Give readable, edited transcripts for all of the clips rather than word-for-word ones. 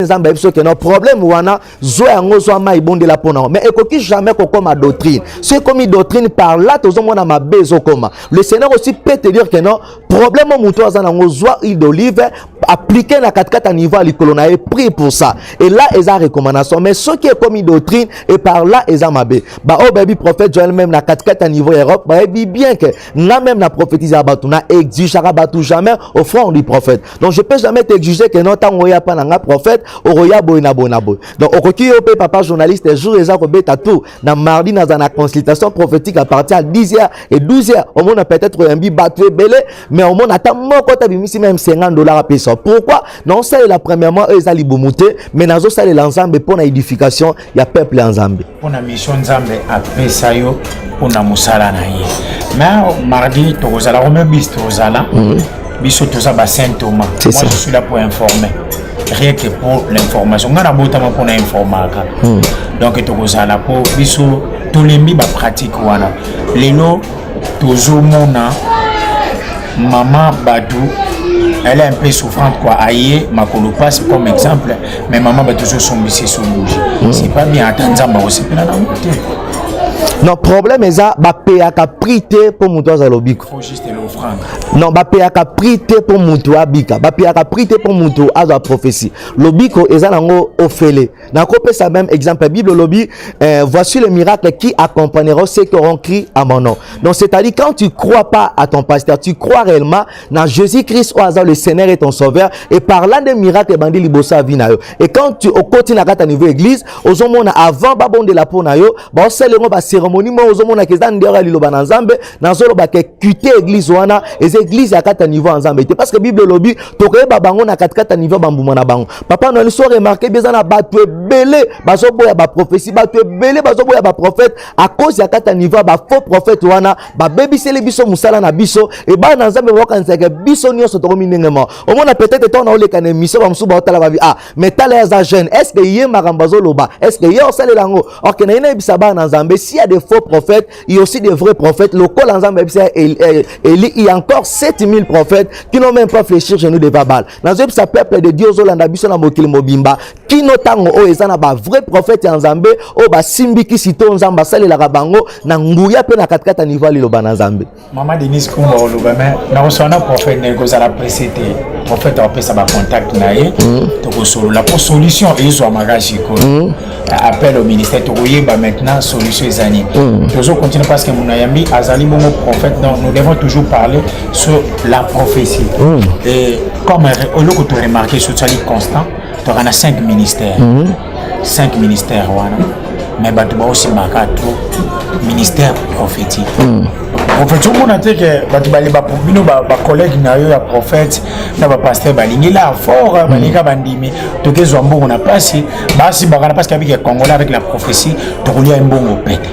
Nzambe ayebi soki no problème wana, zwa yango, zwa mai, bondela mpo nango. Mais ekoki jamais kokoma doctrine. So ekomi doctrine, par là tozomona mabe ezokoma. Le Seigneur aussi peut te dire que non, problème oyo moto aza nango, zwa huile d'olive, appliquer na katikati ya niveau ya likolo na ye, prie pour ça. Et là eza recommandation. Mais soki ekomi doctrine, et par là eza mabe. Baoyo bayebi prophète Joel, même na katikati ya niveau ya Europe, bayebi bien que nga même na prophétise ya bato, na exigeaka bato jamais offrande du prophète. Donc je peux jamais t'exiger que non, ntango oya mpa na nga prophète, okoya boye na boye na boye. Donc okoki yo mpe, papa journaliste, jour eza kobeta tour na mardi, naza na consultation prophétique à partir ya 10 heures et 12 heures. Omona peut-être oyambi bato ebele, mais omona ata moko ta bimisi même 50 $ apesa. Pourquoi? Naosalela premièrement oyo eza libumu te, mais nazosalela Nzambe mpo na édification ya peuple ya Nzambe. Mpona mission Nzambe apesa yo mpona mosala na ye. Mais mardi tokozala combien? Biso tozala, biso toza ba Saint Thomas. C'est Moi, ça. je suis là pour informer, rien que pour l'information. Ngai nabotama mpona informaka. Donc tokozala mpo biso tolembi bapratique wana. Lelo tozomona mama bato, elle est un peu souffrante quoi, aye makolo passe comme exemple, mais mama bato ozosombisa so bougie, c'est pas bien. Ata Nzambe akosepela nango te. Non, problème eza bapeyaka prix te mpo moto aza lobiko. Faut juste l'offrande. Non, bapeyaka prix te mpo moto abika, bapeyaka prix te mpo moto azwa prophétie. Lobiko eza nango ofele. Nakopesa même exemple, Bible olobi voici le miracle qui accompagneront ceux qui auront crié à mon nom. Donc c'est-à-dire, quand tu crois pas à ton pasteur, tu crois réellement dans Jésus-Christ au hasard, le Seigneur et ton sauveur, et par là des miracles ebandi liboso ya vie na yo. Et quand tu okoti na kati ya niveau église, ozomona avant babondela mpo na yo, baosala yango bacérémonie moko, ozomona ke eza ndenge ya liloba na Nzambe. Nazoloba ke kute église wana eza église ya kati ya niveau ya Nzambe te, parce que Bible elobi tokoyeba bango na katikati ya niveau ya bambuma na bango. Papa Noel, so remarque bi eza na bato ebele bazoboya baprophétie, bato ebele bazoboya baprophète à cause ya kati ya niveau ya bafaux prophète wana. Babebiseli biso mosala na biso. Ebana na Nzambe bakokanisaka biso nyonso tokomi ndenge moko. Omona peut-être ntango naoleka na émission, bamosusu baotala babi: "Ah, mais tala, ye aza jeune, est ce que ye makambo azoloba, est ce que ye osalela yango?" Or que na ye nayebisa bana na Nzambe, s'il y a des faux prophètes, il y a aussi des vrais prophètes. Lokola Nzambe ayebisa Eli, il y a encore 7000 prophètes qui n'ont même pas fléchir genou devant Baal. Nazoyebisa peuple de Dieu ozolanda biso na mokili mobimba, kino ntango oyo eza na bavrai prophète ya Nzambe oyo basimbikisi to Nzambe asalelaka bango na nguya mpe na katikati ya niveau ya liloba na Nzambe. Mama Denise Kumba oloba, mais nakosala na prophète ndenge kozala pressé te. Prophète akopesa bacontact na ye, tokosolola mpo solution ezwamaka sikoyo. Appel au ministère, tokoyeba maintenant solution eza nini. Tozocontinue parce que Munayambi azali bongo prophète, donc nous devons toujours parler sur la prophétie. Et comme eloko toremarke, so tozali constant, toka na 5 ministères, 5 ministères wana, mais bato baosimbaka trop ministère prophétique. Prophète, omona te ke bato baleba bino, bacollègue na yo ya prophète na bapasteur balingi la fort, balingi bandimi tokezwa mbongo na mpasi, basimbaka na parce que abike Congolais avec la prophétie tokolia mbongo pete.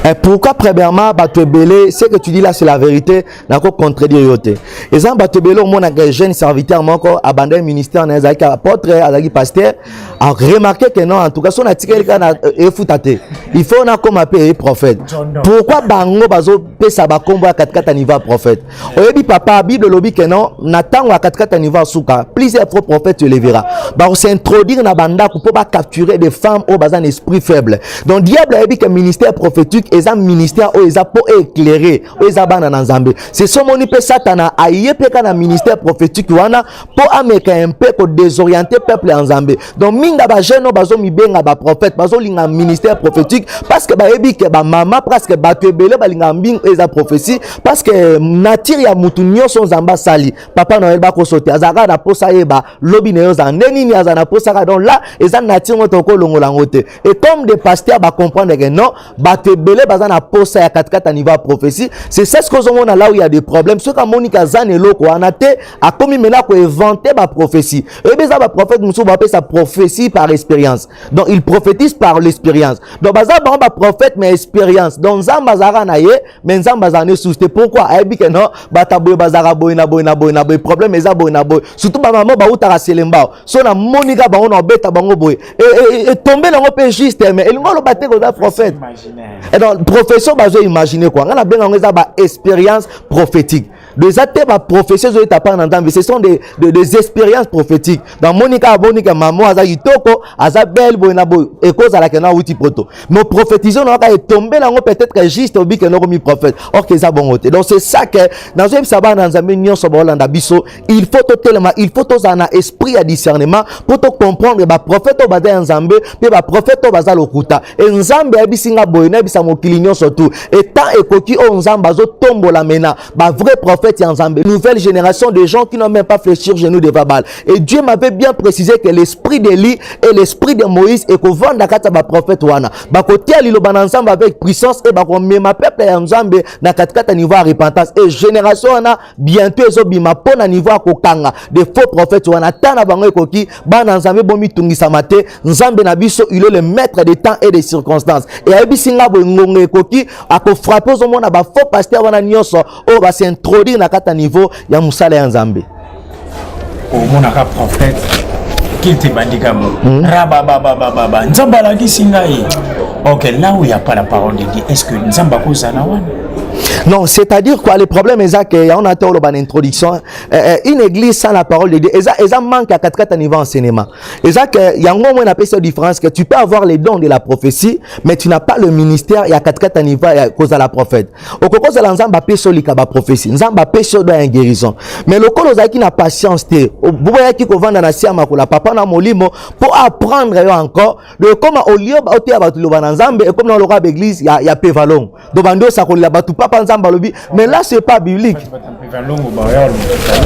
Et pourquoi? Premièrement, bato ebele, ce que tu dis là, c'est la vérité, nako contredire yo te. Eza bato ebele, omonaka jeune serviteur moko abandaki ministère na ye, azalaki apôtre, azalaki pasteur, a remarqué que non, en tout cas so natikali kaka na efuta te, il faut nakoma mpe ye prophète. Pourquoi bango bazopesa bakombo ya katikati ya niveau ya prophète? Oyebi papa, Bible elobi ke non, na ntango ya katikati ya niveau ya suka, plusieurs faux prophètes tu les verras bakos'introduire na bandako mpo bacapturer des femmes oyo baza na esprit faible. Donc diable ayebi ke ministère prophétique eza ministère oyo eza mpo éclairer oyo eza bana na Nzambe. C'est somoni mpe Satana aye mpe ka na ministère prophétique wana mpo ameka mpe kodésorienter peuple ya Nzambe. Donc mingi ya bajeune oyo bazomibenga baprophète bazolinga ministère prophétique parce que bayebi ke bamama, presque bato ebele balingaka mbingo eza prophétie, parce que nature ya mutu nyonso Nzambe asali, papa Noel, bakoso te, azalaka na posa ayeba lobi na ye ozala nde nini, azala na posa kaka. Donc là eza nature ngo tokolongola yango te. Et comme des pasteurs bacomprendre que non, bato ebele baza na posa ya katikati ya niveau ya prophétie, c'est ça ce ozomona là où il y a des problèmes. Soki amoni ke aza na eloko wana te, akomi maintenant koinventer baprophétie. Oyebi, eza baprophète mosusu bapesa prophétie par expérience, donc il prophétise par l'expérience. Donc baza bango baprophète mais expérience. Donc Nzambe azalaka na ye, mais Nzambe azala ne susu te. Pourquoi? Ayebi ke non, bato boye bazalaka boye na boye na boye na boye, problème eza boye na boye, surtout bamama bautaka Selembao. So namoni ka bango na obeta bango boye, etombe nango mpe juste, mais elingi oloba te koza prophète. Et donc profession bazo imaginer quoi, nga nabenga yango eza ba expérience prophétique. Eza te baprophétie ezoyeta part na Nzambe, ce sont des expériences prophétiques. Donc monika abonika mama aza kitoko, aza belle boye na boye, ekozalaka na awuti poto, mais prophétise na kaka etombela yango, peut-être juste obike nokomi prophète, or que eza bongo te. Donc c'est ça que nazoyebisa bana na Nzambe nyonso baolanda biso: il faut totelema, il faut tozala na esprit ya discernement mpo tocomprendre baprophète oyo baza ya Nzambe mpe baprophète oyo baza lokuta. E Nzambe ayebisi nga boye, nayebisa mokili nyonso tu etant ekoki oyo Nzambe azotombola mena bavrai prophète ya Nzambe, nouvelle génération de gens qui n'ont même pas fléchir genou devant Baal. Et Dieu m'avait bien précisé que l'esprit d'Élie et l'esprit de Moïse ekovanda kati ya baprophète wana, bakotia liloba na Nzambe avec puissance e bakomema peuple ya Nzambe na katikati ya niveau ya repentance. E génération wana bientôt ezobima mpo na niveau ya kokanga de faux prophètes wana. Ta na bango ekoki. Bana Nzambe, bomitungisama te. Nzambe na biso, il est le maître des temps et des circonstances. E ayebisi nga boye, ngonga ekoki, akofrapper. Ozomona bafaux pasteur wana nyonso oyo bas'introduire na kati ya niveau ya mosala ya Nzambe. Omonaka prophète culte ebandika mo rabababababa, Nzambe alakisi ngai. Ok, là où il y a pas la parole de Dieu, est ce que Nzambe akozala wana? Non, c'est-à-dire quoi? Le problème est que on a une introduction. Une église sans la parole de Dieu, et ça manque à 4 niveau enseignement. Et ça que il y a un moment on appelle ça différence, que tu peux avoir les dons de la prophétie, mais tu n'as pas le ministère. Il y a 4 niveau à cause de la prophète. Au cause de Nzambe apesa lika ba prophétie, Nzambe apesa don ya guérison. Mais le kolo qui na patience te, boya ki kovanda na siama ko la papa na molimo pour apprendre yo encore. De comment au lieu ba oteya bato liloba na Nzambe et comme dans le église ya pevalong. Donc bando sakolela bato papa Nzambe alobi, mais là c'est pas biblique.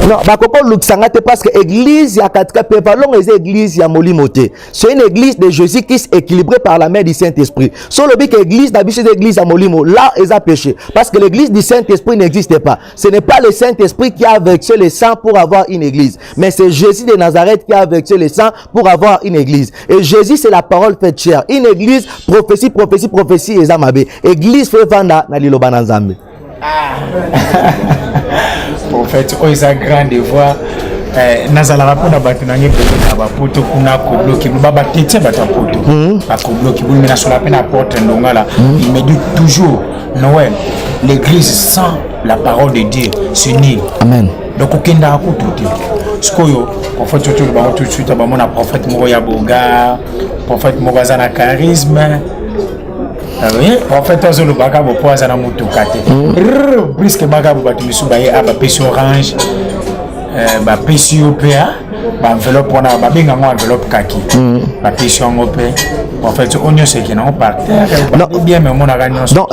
Non, bakoko olukisanga te, parce que église ya katika pevalongo eza église ya molimo te. C'est une église de Jésus Christ équilibrée par la main du Saint-Esprit. So olobi ke église na biso eza église ya molimo, là eza péché, parce que l'église du Saint-Esprit n'existe pas. Ce n'est pas le Saint-Esprit qui a versé le sang pour avoir une église, mais c'est Jésus de Nazareth qui a versé le sang pour avoir une église. Et Jésus, c'est la parole faite chair. Une église prophétie, prophétie, prophétie, eza mabe. Église faut evanda na liloba na Nzambe. Prophète, oyo eza grand devoir. Nazalaka mpona bato nange ebele na bapoto kuna, kobloki batetie bato ya poto, bakobloki bulu. Me nasola mpe na apôtre Ndongala, il me dit toujours: Noël, l'église sans la parole de Dieu, c'est nul. Amen. Donc okendaka kutu te. Sikoyo prophète oyo tolobango tout de suite, bamona prophète moko ya boga, prophète moko aza na charisme. Oui, prophète azolobaka bo mpo aza na motuka te. Puisque baka bo bato misusu baye a bapesi orange, bapesi yo mpe baenveloppe wana babenga yango enveloppe kaki, bapesi yango mpe. Prophète oyo nyonso ekende yango par terre bien, mais omonaka nyonso. Donc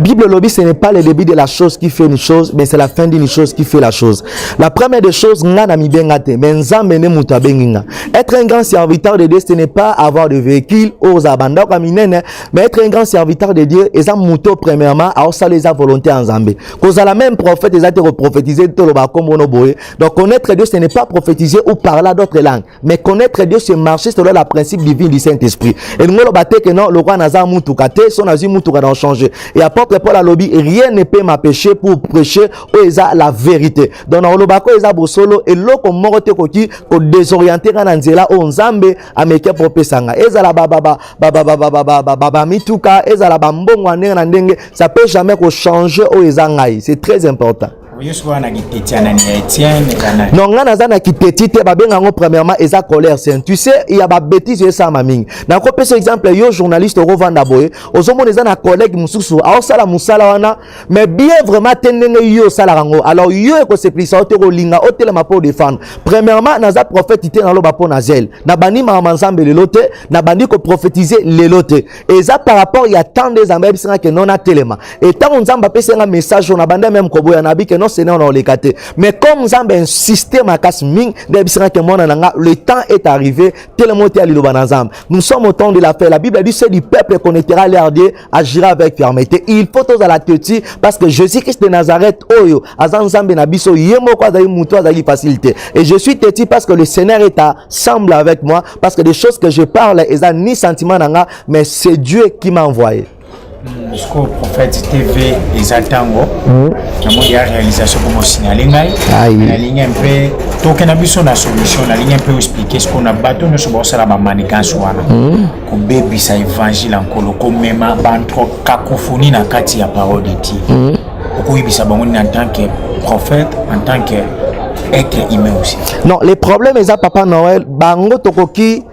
Bible lobi, ce n'est pas le début de la chose qui fait une chose, mais c'est la fin d'une chose qui fait la chose. La première des choses, nga na mibenga te, mais Nzambe nde moto abengi nga. Être un grand serviteur de Dieu, ce n'est pas avoir de véhicule oyo bandako ya minene, mais être un grand serviteur de Dieu eza moto premièrement aosala eza volonté ya Nzambe. Kozala même prophète eza te koprophétiser, toloba kombo no boye. Donc connaître Dieu, ce n'est pas prophétiser ou parler d'autres langues, mais connaître Dieu, c'est marcher selon la principe divin du Saint-Esprit. Elingi oloba te ke non, lokwa naza mutuka te, so nazwi mutuka na changer. Et apôtre Paul alobi: rien ne peut m'empêcher pour prêcher oyo eza la vérité. Donc na olobaka oyo eza bosolo, eloko moko te koki kodésorienter nga na nzela oyo Nzambe ameki mpo opesa nga. Ezala bamituka, ezala bambongo ya ndenge na ndenge, ça peut jamais kochanger oyo eza ngai. C'est très important. Non, nga naza na kiteti te. Babenga yango premièrement eza colère sainte. Tu sais, ya babêtise esalama mingi. Nakopesa exemple: yo journaliste, okovanda boye, ozomona eza na collègue mosusu aosala mosala wana, mais bien vraiment te ndenge yo osalaka yango. Alors yo ekosepelisa yo te, kolinga otelema mpo odéfendre. Premièrement, naza prophète te, naloba mpo na zele. Nabandi makambo Nzambe lelo te, nabandi koprophétise lelo te. Eza par rapport ya temps nde Nzambe ayebisanga ke non, natelema. Etango Nzambe apesanga message oyo, nabandi même koboya, nabi ke non, Seigneur, na oleka te. Mais comme Nzambe insiste makasi mingi, nde ayebisanga ke mwana na nga, le temps est arrivé, telema oteya liloba na Nzambe. Nous sommes au temps de la fin. La Bible dit: ceux du peuple connaîtra leur Dieu agira avec fermeté. Il faut tozala teti, parce que Jésus Christ de Nazareth oyo aza Nzambe na biso, ye moko azali moto azali facilité. Et je suis têtu parce que le Seigneur est ensemble avec moi, parce que des choses que je parle eza ni sentiment na nga, mais c'est Dieu qui m'a envoyé. Sikoyo prophète TV, eza ntango namoni ya réalisation mpo mosignale ngai. Nalingi mpe tokenda biso na solution. Nalingi mpe oexpliquer sikoyo na bato nyonso baosala bamanigances wana, kobebisa évangile ya Nkolo, komema bato cacophonie na kati ya parole de Dieu. Okoyebisa bango nini en tant que prophète, en tant que être humain aussi? Non, le problème eza, papa Noël, bango tokoki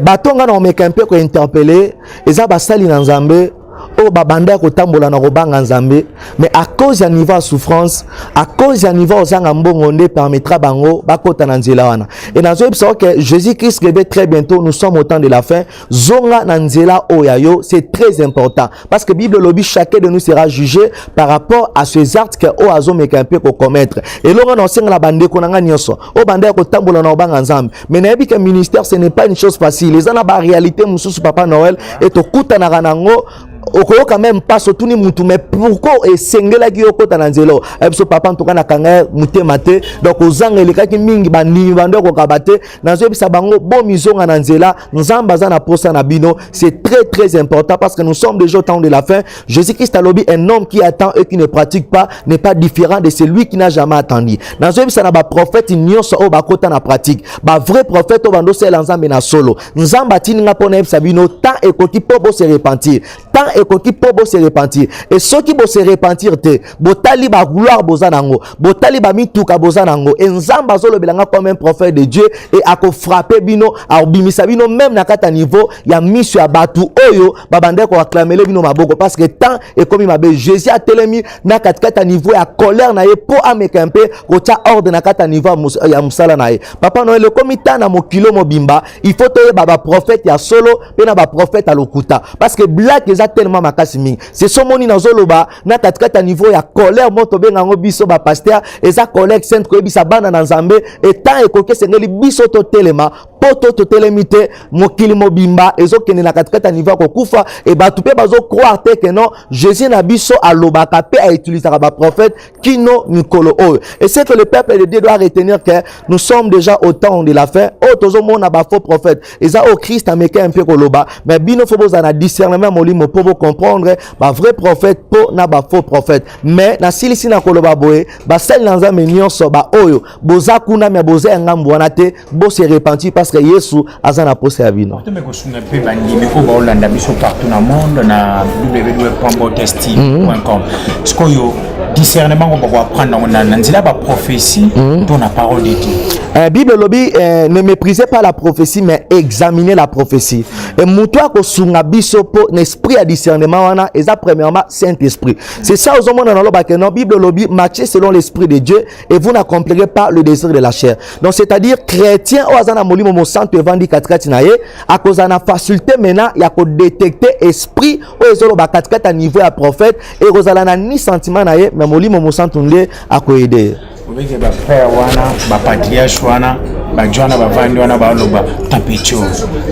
bato nga na omeka mpe kointerpeller, eza basali na Nzambe oyo babanda ya kotambola na kobanga Nzambe, mais à cause ya niveau ya souffrance, à cause ya niveau ozanga mbongo nde permettra bango bakota na nzela wana. E nazoyebisa que Jésus Christ revient très bientôt, nous sommes au temps de la fin. Zonga na nzela oyo ya yo, c'est très important, parce que Bible elobi: chacun de nous sera jugé par rapport à ses actes que oyo azomeka mpe kocommettre. Elongo na osengela bandeko na nga nyonso oyo banda ya kotambola na kobanga Nzambe, mais nayebi que ministère, ce n'est pas une chose facile. Eza na baréalité mosusu, papa Noël, e tokutanaka nango. Okoyoka même mpasi, otuni mutu: mais pourquoi esengelaki yo okota na nzela? Oyo biso, papa, ntoka nakanga motema te. Donc ozanga elekaki mingi, bandimi bando ekokaba te. Nazoyebisa bango: bomizonga na nzela, Nzambe aza na posa na bino. C'est très très important, parce que nous sommes déjà au temps de la fin. Jésus Christ alobi: un homme qui attend et qui ne pratique pas n'est pas différent de celui qui n'a jamais attendu. Nazoyebisa na baprophète nyonso oyo bakota na pratique, bavrai prophète oyo bandosalela Nzambe na solo, Nzambe atindi nga mpo nayebisa bino: temps ekoki mpo bose repentir, temps ekoki mpo bose repentir. E soki bose repentir te, botali bagloire boza nango, botali bamituka boza nango, e Nzambe azolobela nga comme un prophète de Dieu e akofrapper bino, akobimisa bino même na kati ya niveau ya miso ya bato oyo babandaki koacclamer bino maboko, parce que temps ekomi mabe. Jésus atelemi na katikati ya niveau ya colère na ye mpo ameka mpe kotia ordre na kati ya niveau ya mosala na ye. Papa Noel, ekomi ta na mokilo mobimba, il faut toyeba baprophète ya solo mpe na baprophète ya lokuta, parce que blague eza tellement makasi mingi. C'est somoni nazoloba na katikati ya niveau ya colère mo tobenga yango biso bapasteur, eza colère sainte, koyebisa bana na Nzambe etan ekoki, esengeli biso totelema. Mpo to totelemi te, mokili mobimba ezokende na katikati ya niveau ya kokufa. E bato mpe bazocroire te que non, Jésus na biso alobaka mpe autilisaka baprophète kino mikolo oyo. Et c'est que le peuple de Dieu doit retenir que nous sommes déjà au temps de la fin. Oyo tozomona bafaux prophète eza oyo Christ ameki mpe koloba, mais bino faut bozala na discernement molimo mpo bocomprendre bavrai prophète mpo na bafaux prophète. Mais nasilisi na koloba boye: basali na Nzambe nyonso baoyo boza kuna, me boza ya ngambu wana te, bose repentir, parce que Yesu aza na posa ya bino. Tome kosunga mpe bandimi oyo baolanda biso partout na monde na www.botesti.com. Sikoyo discernement ngo bakoapprendre yango na nzela ya baprophétie to na parole de Dieu? Bible elobi ne méprisez pas la prophétie, mais examinez la prophétie. Et moto akosunga biso mpo na esprit ya discernement wana eza premièrement Saint Esprit. C'est ça ozomona nalobaka non, Bible elobi: marchez selon l'esprit de Dieu et vous n'accomplirez pas le désir de la chair. Donc c'est-à-dire chrétien oyo aza na Molimo Mosantu evandi katikati na ye akozala na faculté maintenant ya kodétecter esprit oyo ezoloba katikati ya niveau ya prophète. Ekozala na ni sentiment na ye, mais Molimo Mosantu nde akoaider ye. Obeke bafrère wana, bapatriarche wana, bajo wana bavandi wana, baloba tapecho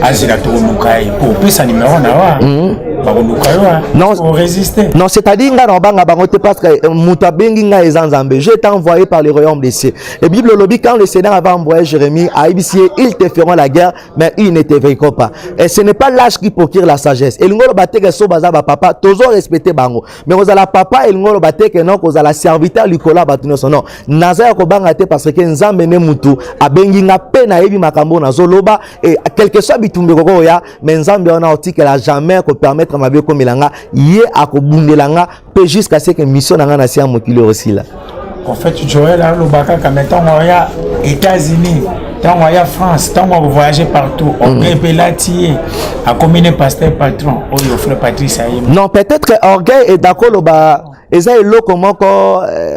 azela, tokoluka ye po opesa nimero na wa bakoluka yo. Non. Oresiste? Non, c'est-à-dire nga na obanga bango te, parce que moto abengi ngai eza Nzambe. J'ai été envoyé par le royaume des cieux. Et Bible elobi, quand le Seigneur avait envoyé Jérémie, ayebisi ye: ils te feront la guerre, mais ils ne te vaincront pas. Et ce n'est pas l'âge qui procure la sagesse. Elingi oloba te ke so baza bapapa, tozo respecter bango, mais kozala papa elingi oloba te ke non, kozala serviteur likolo ya bato nyonso. Non, naza ya kobanga te, parce que Nzambe nde mutu abengi nga mpe nayebi makambo oyo nazoloba. E quelque soit bitumba ekoki koya, mais Nzambe wana otikela jamais kopermettre mabe ekomela nga. Ye akobundela nga mpe jusqu'à ce que mission na nga na se ya mokili osila. Prophète Joel aloba kaka, mais ntango aya États-Unis, ntango aya France, ntango akovoyage partout, orgueil mpe elati ye, akomi ne pasteur patron oyo frère Patrice ayemba. Non, peut-être orgueil edakoloba eza eloko moko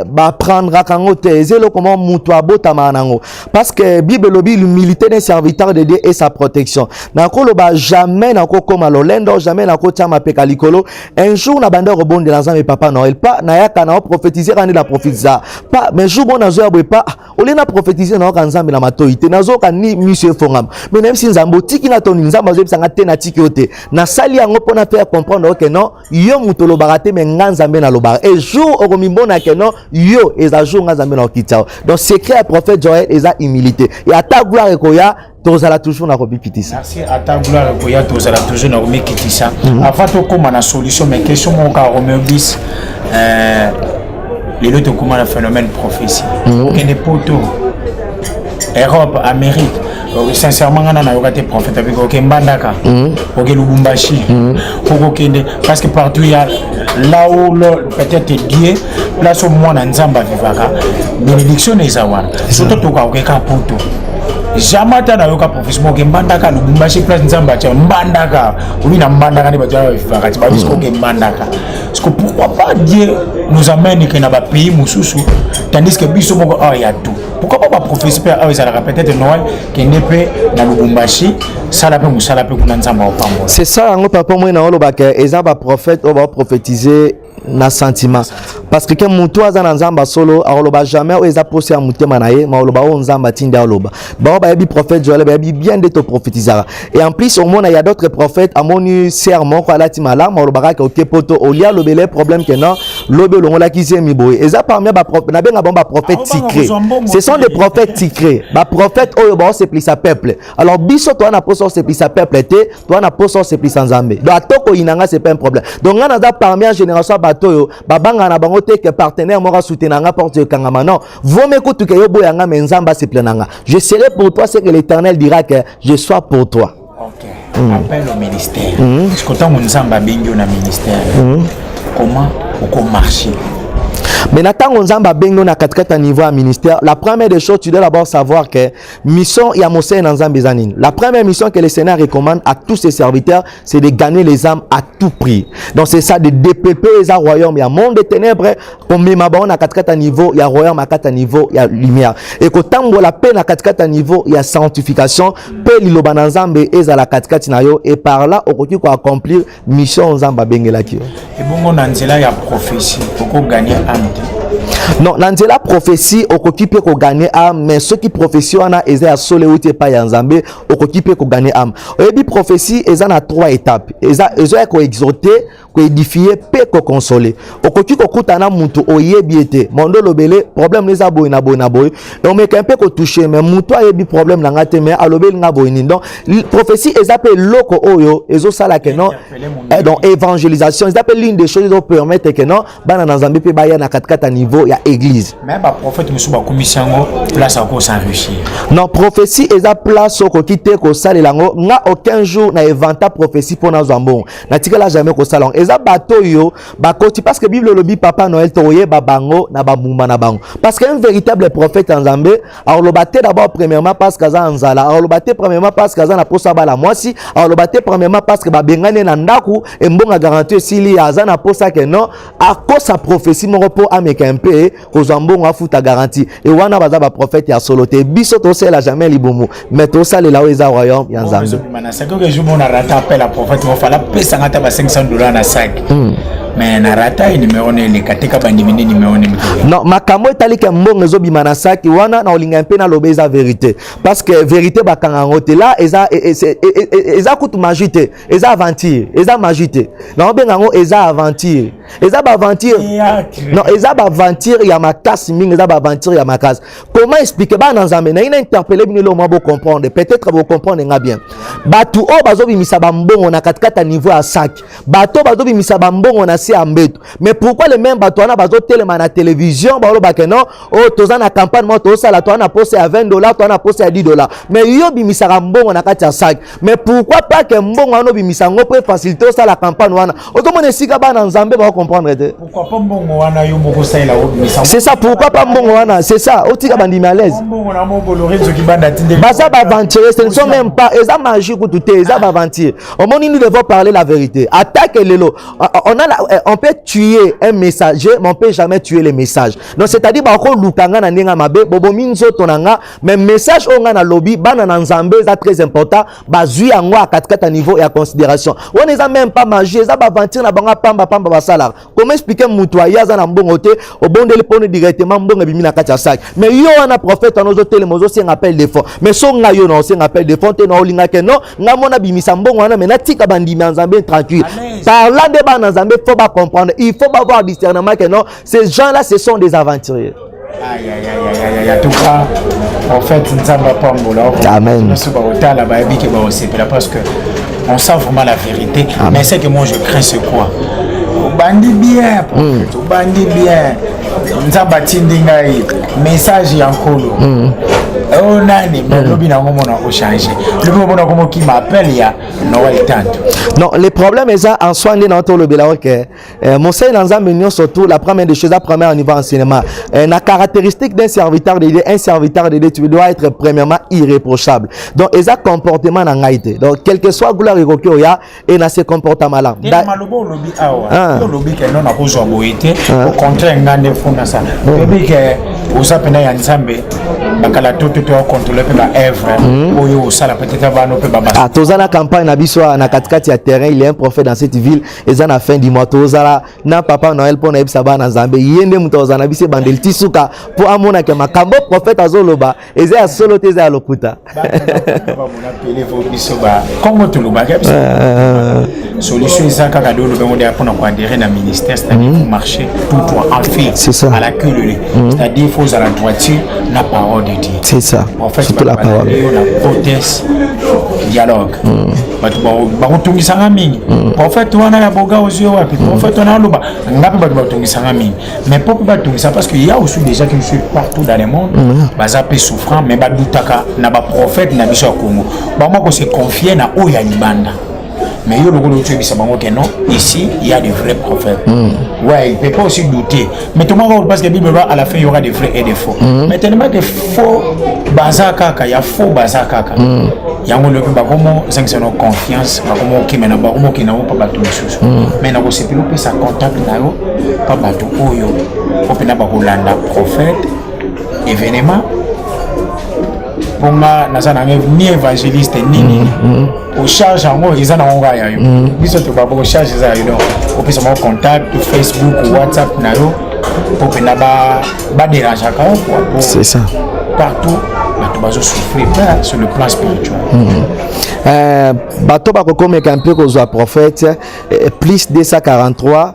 baaprendraka yango te, eza eloko moko moto abotamaka nango, parce que Bible elobi: l'humilité d'un serviteur de Dieu et sa protection. Nakoloba jamais nakokóma lolendo, jamais nakotia mapeka likolo. Un jour na banda kobondela Nzambe, papa Noël, pa nayaka na prophétiser kaka nde na prophétisa pa, mais jour mo nazoya boye, pa olie na prophétiser, nayoka Nzambe na matoi te, nazoyoka ni miso efongama, mais nayebisi Nzambe: otiki nga toni? Nzambe azoyebisanga te: natiki yo te, nasali yango mpona faire comprendre que non, yo moto olobaka te, mais nga Nzambe nalobaka. Et jour okomimona que non, yo eza jour nga Nzambe na okita. Donc secret ya prophète Joel eza humilité, et ata gloire ekoya, tozala toujours na komikitisa. Merci. Ata gloire ekoya, tozala toujours na komikitisa. Avant tokóma na solution, mais question moko kaka, Romeo bis, lelo tokóma na phénomène prophétie, okende Poto, Europe, Amérique. Sincèrement, nga na nayoka te prophète abiki oke Mbandaka, oke Lubumbashi, okokende, parce que partout il y a là où peut-être Dieu Place oyo mwana Nzambe avivaka, bénédiction na eza wana. Surtout tokakokeka poto, jamais ata nayoka prophétie moke Mbandaka, Lubumbashi, place Nzambe atia Mbandaka. Obi na Mbandaka nde bato wana bavivaka ti babisi koke Mbandaka. Parce que pourquoi pas Dieu nous amène ke na bapays mosusu, tandis que biso moko awa ya tout? Pourquoi pas baprophétie mpe awa ezalaka? Peut-être Noël, kende mpe na Lubumbashi, sala mpe mosala mpe kuna, Nzambe aopambola. C'est ça yango, papa. Moi na olobaka, eza baprophète oyo baoprophétise na sentiment, parce que ke motu aza na Nzambe solo akoloba jamais oyo eza posa ya motema na ye, ma oloba oyo Nzambe atindi aloba. Bango bayebi prophète Joel, bayebi bien nde toprophétisaka. Et en plus, omona ya d'autres prophètes, amoni sœur moko alati malamu, alobaka ke oke poto, olia alobele problème ke non, lobi olongolaki zemi boye. Eza parmi nabenga bango baprophète titré. Ce sont des prophètes titrés, baprophète oyo baosepelisa peuple. Alors biso toza na posa osepelisa peuple te, toza na posa osepelisa Nzambe. Donc atoko oyinanga, c'est pas un problème. Donc ngai naza parmi ya génération ya bato oyo babangaka na bango te ke partenaire moko asoutenir nga, porte ekangama. Non, vome kutu ke yo boyanga, mais Nzambe asepela na nga. Je serai pour toi ce que l'Éternel dira que je sois pour toi. Ok. Appel au ministère. Parce que ntango Nzambe abengi yo na ministère, comment okomarcher? Mais na ntango Nzambe abengi yo na katikati ya niveau ya ministère, la première des choses, tu dois d'abord savoir que mission ya mosali na Nzambe eza nini. La première mission que le Seigneur recommande à tous ses serviteurs, c'est de gagner les âmes à tout prix. Donc c'est ça, de dépeupler eza royaume ya monde des ténèbres, komema bango na katikati ya niveau ya royaume, ya kati ya niveau ya lumière, ekotambola mpe na katikati ya niveau ya sanctification, mpe liloba na Nzambe ezala katikati na yo. Et par là okoki koaccomplir mission Nzambe abengelaki yo. Ebongo na nzela ya prophétie, okogagner âme te? Non, na nzela prophétie okoki mpe kogagner âme, mais soki prophétie wana eza ya solo, euti epai ya Nzambe, okoki mpe kogagner âme. Oyebi, prophétie eza na trois étapes: eza ezoya koexhorter, koédifier mpe koconsoler. Okoki kokutana na mutu oyebi ete mondo olobele problème eza boye na boye na boye, omeka mpe kotoucher, mais mutu ayebi problème na nga te, mais alobeli nga boye nini. Donc prophétie eza mpe eloko oyo ezosala ke non, donc évangélisation eza mpe l'une des choses ezopermettre ke non, bana na Nzambe mpe baya na katikati ya niveau ya église. Mais baprophète mosusu bakomisi yango place ya kos'enrichir. Non, prophétie eza place okoki te kosalela yango. Nga aucun jour na inventa prophétie mpo nazwa mbongo, natikala jamais kosala yango. Eza bato oyo bakoti, parce que Bible elobi, papa Noël, tokoyeba bango na bambuma na bango. Parce que un véritable prophète ya Nzambe akoloba te d'abord premièrement parce que aza na nzala, akoloba te premièrement parce que aza na posa bala mwasi, akoloba te premièrement parce que babengani ye na ndako, embongo garantie esili, aza na posa ke non, akosa prophétie moko mpo ameka mpe kozwa mbongo afuta garantie. E wana baza baprophète ya solo te. Biso tosalela jamais libumu, mais tosalela oyo eza royaume ya Nzambe. Ezobima na sac. Oke jour moko na rata appel ya prophète moko, fala apesanga ata ba 500 $ na sac, mais na rata ye numéro na eleka te, ka bandimi nde numéro ne. Non, makambo etali ke mbongo ezobima na saki wana, na olinga mpe naloba eza vérité, parce que vérité bakanga yango te. La eza eza kutu magie te, eza aventure, eza magie te. Naobenga yango eza aventure, eza baaventure. Non, eza baaventure ya makasi mingi, eza baaventure ya makasi. Comment expliquer? Bana Nzambe, nayi na interpeller bino eloko mwa bocomprendre, peut-être bocomprendre nga bien. Bato oyo bazobimisa bambongo na katikati ya niveau ya saki, bato oyo bazobimisa bambongo na se ya mbeto, mais pourquoi le même bato wana bazotelema na télévision, balobake non, oyo toza na campagne moko tozosala, toza na posa ya 20 $, toza na posa ya 10 $? Mais yo obimisaka mbongo na kati ya saki, mais pourquoi pas ke mbongo wana obimisa yango mpo efacilité osala campagne wana? Ozomona esika bana Nzambe bakocomprendre te. Pourquoi pas mbongo wana yo moko osalela, obimisa? C'est ça, pourquoi pas mbongo wana, c'est ça, otika bandimi à l'aise. Mbongo na moko Lorenzo Kibanda tinde. Baza baaventurier, ce ne sont même pas, eza magie kutu te, eza baaventure. Omoni, nous devons parler la vérité. Attaque lelo, on peut tuer un messager, mais on peut jamais tuer les messages. Donc c'est-à-dire bakoluka nga na ndenge ya mabe, bobomi nzoto na nga, mais message oyo nga nalobi, bana na Nzambe, eza très important, bazwi yango ya katikati ya niveau ya considération wana. Eza même pas magie, eza baaventure na bango pamba pamba basalaka. Comment expliquer mutu aye aza na mbongo te, obondeli mpona directement mbongo ebimi na kati ya sac? Mais yo wana prophète wana ozotelema, ozosenga appel de fonds. Mais so ngai yo na osenga appel de fonds te, na olingake non, ngai mona bimisa mbongo wana, mais natika bandimi ya Nzambe tranquille. Par là nde bana Nzambe faut bacomprendre, il faut avoir discernement que non, ces gens là, ce sont des aventuriers. Aïe, aïe, aïe, aïe, aïe. En tout cas, en fait, Nzambe apambola. Amen. Nyonso bakotala bayebi ke bakosepela, parce que on sent vraiment la vérité. Mais ce que moi je crains, c'est quoi? Obandi bien, prophète, obandi bien, Nzambe atindi ngai message ya Nkolo. O nani, mais lobi nango mona ochange, lobi omona komokima appel ya Noël Tanto. Non, le problème eza en soi nde na tolobela. Ok, mosali na Nzambe nyonso, tout, la première des choses, la première niveau enseignement, la caractéristique d'un serviteur de Dieu, un serviteur de Dieu, tu dois être premièrement irréprochable. Donc eza comportement na ngai te. Donc quel que soit gloire ekoki oya e na ce comportement là. Maloba olobi awa, olobi ke no nakozwa boye te, au contraire, nga nde funda sa. Oyebi ke oza mpena ya Nzambe, bakala to to toacontrôle mpe baœuvre oyo osala, peut-être bano mpe babas. Ah, toza na campagne na biso na katikati ya terrain. Il est un prophète dans cette ville. Eza na fin du mois, tozala na papa Noël mpo nayebisa bana Nzambe. Ye nde moto azala na biso ebandeli ti suka mpo amonake makambo prophète azoloba eza ya solo te, eza ya lokuta. Biso bakongo tolobaka, biso solution eza kaka de olobi yango nde mpona koadhérer na ministère, c'est-à-dire faut marcher tout droit en fait. C'est ça. À la queue leu, c'est-à-dire faut ozala droiture na parole de Dieu. C'est ça. En fait, surtout la parole. Na proteste dialogue, bato bakotungisanga mingi. Prophète wana ya boga ozwi wapi? Prophète wana aloba nga mpe bato batungisanga mingi, mais po mpe batungisa, parce que ya aussi déjà qui suis partout dans le monde, baza mpe souffrant, mais badutaka na baprophète na biso ya Congo, bango kose confier na oyo ya libanda. Mais yo lokola otoyebisa bango que non, ici il y a des vrais prophètes, ouais, il peut pas aussi douter. Mais tout le monde, parce que Bible va, à la fin il y aura des vrais et des faux, mais tellement que faux baza kaka, ya faux baza kaka, yango lobi bakomo zangisa no confiance, bakomo okima na bakomo okenda ngo mpa bato mosusu. Mais nakosepela opesa contact na yo mpa bato oyo po mpena bakolanda prophète événement, mpo nga naza na ngai ni évangéliste ni nini. Ocharge yango eza nango ngai ya yo, biso tobaba ocharge eza ya yo. Donc opesa bango contact Facebook, WhatsApp na yo, mpo mpena badérangeaka yo quoi, po C'est ça. Partout bato bazosouffrir mpe sur le plan spirituel. Bato bakokomeka mpe kozwa prophète, plus 243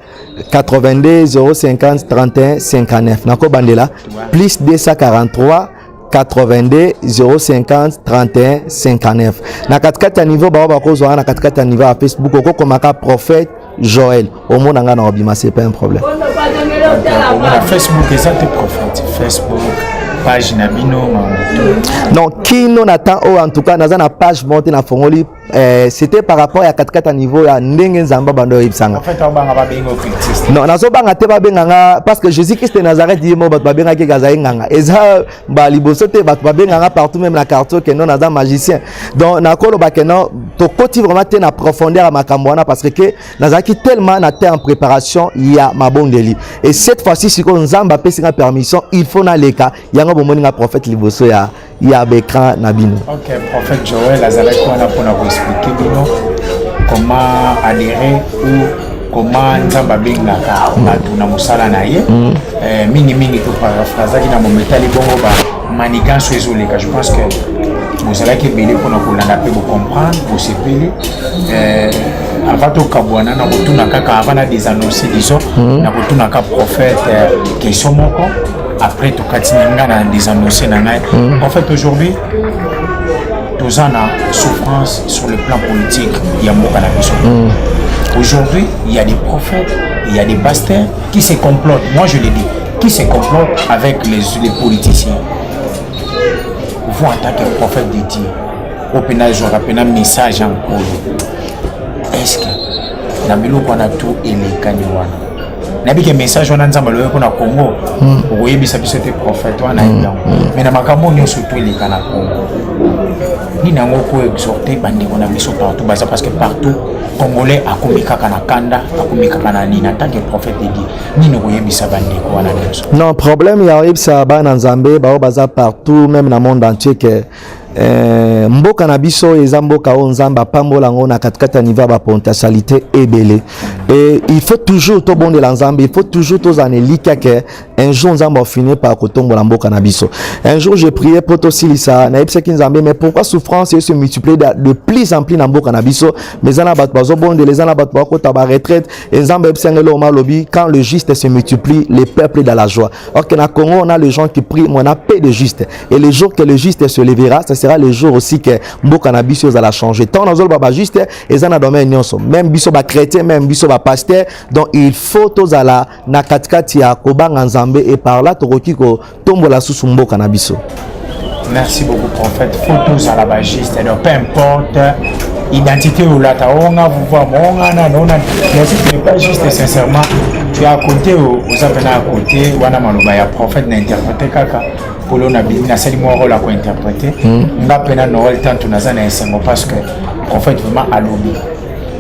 82 050 31 59. Nakobandela: plus 243 82 050 31 59. Na katikati ya niveau, bao bakozwa wana na katikati ya niveau ya Facebook, okokomaka prophète Joël, omona nga na obima, c'est pas un problème. Na Facebook eza te prophète, Facebook page na bino, makambo. Non, kino na temps oyo, en tout cas naza na page moko te nafongoli. C'était par rapport ya katikati ya niveau ya ndenge Nzambe bando oyebisanga. En fait, obanga babengi occultiste? Non, nazobanga te babenga nga, parce que Jésus Christ de Nazareth ye mo bato babengaki eke azali nganga. Eza baliboso te, bato babenganga partout, même na quartier, ke non, naza magicien. Donc nakoloba ke non, tokoti vraiment te na profondeur ya makambo wana, parce que nazalaki tellement na te en préparation ya mabondeli. Et cette fois-ci sikoyo Nzambe apesi nga permission, il faut naleka yango. Bomoni nga prophète liboso ya baécran na bino. Ok, prophète Joël azalaki wana mpona koexpliquer bino comment adhérer ou comment Nzambe abengaka bato na mosala na ye. Mingimingi toparaphrasaki na mometali bongo bamaniganso ezoleka. Je pense que bozalaki ebele mpona kolanda mpe bocomprendre, bosepeli. Avant tokabwana, na kotuna kaka, avant na désannoncer, disons, na kotunaka prophète question moko, après tokatini nga na désannoncer na ngai. En fait, aujourd'hui toza na souffrance sur le plan politique ya mboka na biso. Aujourd'hui, il y a des prophètes, il y a des pasteurs qui se complotent, moi je le dis, qui se complotent avec les politiciens. Vous, en tant que prophète de Dieu, opena ezwaka mpena message ya Nkolo, est ce que na biloko wana tu elekani wana, nayebi ke message wana Nzambe alobi mpona Congo, okoyebisa biso te, prophète wana yebi yango, mais na makambo nyonso tu eleka na Congo, nini yango koexhorte bandeko na biso partout baza? Parce que partout Congolais akomi kaka na kanda, akomi kaka na nini. En tant que prophète de Dieu, nini okoyebisa bandeko wana nyonso? Non, problème ya oyebisa bana Nzambe bao baza partout, même na monde entier, ke mboka na biso eza mboka oyo Nzambe apambola yango na katikati ya niveau ya bapotentialité ebele. Et il faut toujours tobondela Nzambe, il faut toujours tozala na elikya ke un jour Nzambe afinir par kotombola mboka na biso. Un jour j'ai prié po tosilisa, nayebisaki Nzambe: mais pourquoi souffrance se multiplie de plus en plus na mboka na biso? Mais eza na bato bazobondela, eza na bato bakota baretraite. E Nzambe ayebisanga eloko malobi: quand le juste se multiplie, le peuple est dans la joie. Or que na Congo, on a les gens qui prient, mais on a peu de juste. Et le jour que le juste se lèvera, ce sera le jour aussi que mboka na biso ezala changer. Tant nazoloba bajuste, eza na domaine nyonso, même biso bachrétien, même biso bapasteur. Donc il faut tozala na katikati ya kobanga Nzambe, et par là tokoki kotombola susu mboka na biso. Merci beaucoup prophète. Faut tozala ba juste. Donc peu importe identité olata onga vuva monga na nona mais si tu n'es pas juste sincèrement tu es à côté oza pena à côté wana maloba ya prophète na interpréter kaka polo na bimi nasali mwa role ya kointerpréter nga pena Noël tanto naza na esengo parce que prophète vraiment alobi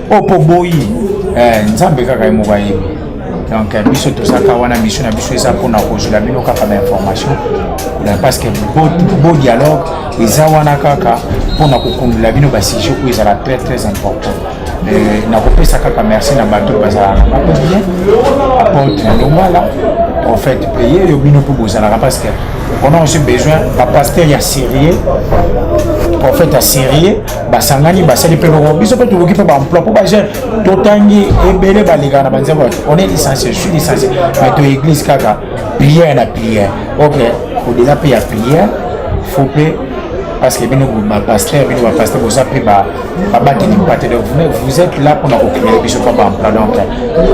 oyo mpo boyi eh, nzambe kaka ye moko ayebi. Donc biso tozaka wana, mission na biso eza mpona kozwela bino kaka bainformation, parce que beau dialogue eza wana kaka mpona kokundula bino basujet oyo ezala très très important. Nakopesa kaka merci na bato oyo bazalaka na mpe bien, apôtre na Longala, prophète mpe ye oyo bino mpe bozalaka, parce que on a aussi besoin bapasteur ya sérieux, prophète ya sérieux, basangani basali mpe loko biso mpe tokoki mpe baemploi mpo bajeune totangi ebele balekaka na banzembo. On est licencié, je suis licencié, mais to église kaka prière na prière. Ok, au-delà mpe ya prière, faut mpe, parce que bino bapasteur, bino bapasteur boza mpe babateli mpate, donc vous êtes là mpona kocréer biso mpa baemploi. Donc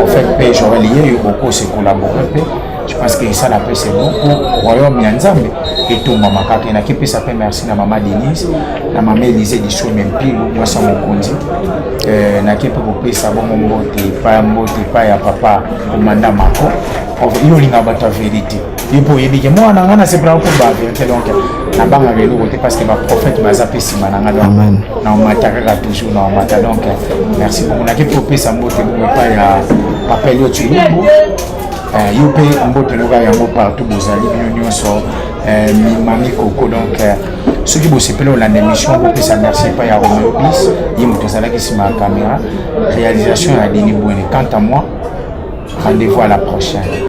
en fait mpe Joel ye oyo bokose collaborer mpe, je pense que esala mpe, c'est bon po royaume ya Nzambe etombama kaka. Nakipesa mpe merci na mama Denise, na mama Élise Lisome Mpilu, mwasi ya mokonzi. Nake mpe kopesa bongo mbote epai, mbote epai ya papa komanda Mako. Yo olingaka bato ya vérité, yo mpo oyebi ke mwana nga nasepelaka mpo ba vérité, donc nabangaka eloko te parce que baprophète baza mpe nsima na nga, donc naomata kaka toujours, naomata. Donc merci beaucoup. Nake mpe kopesa mbote bongo epai ya papa Elio Tuyumbu, yo mpe mbote noka yango partout bozali bino nyonso, mami Koko. Donc soki bosepeli olanda émission, bopesa merci epai ya Romeo Bis, ye moto azalaki nsima ya caméra, réalisation ya Denis Bwene. Quant à moi, rendez-vous à la prochaine.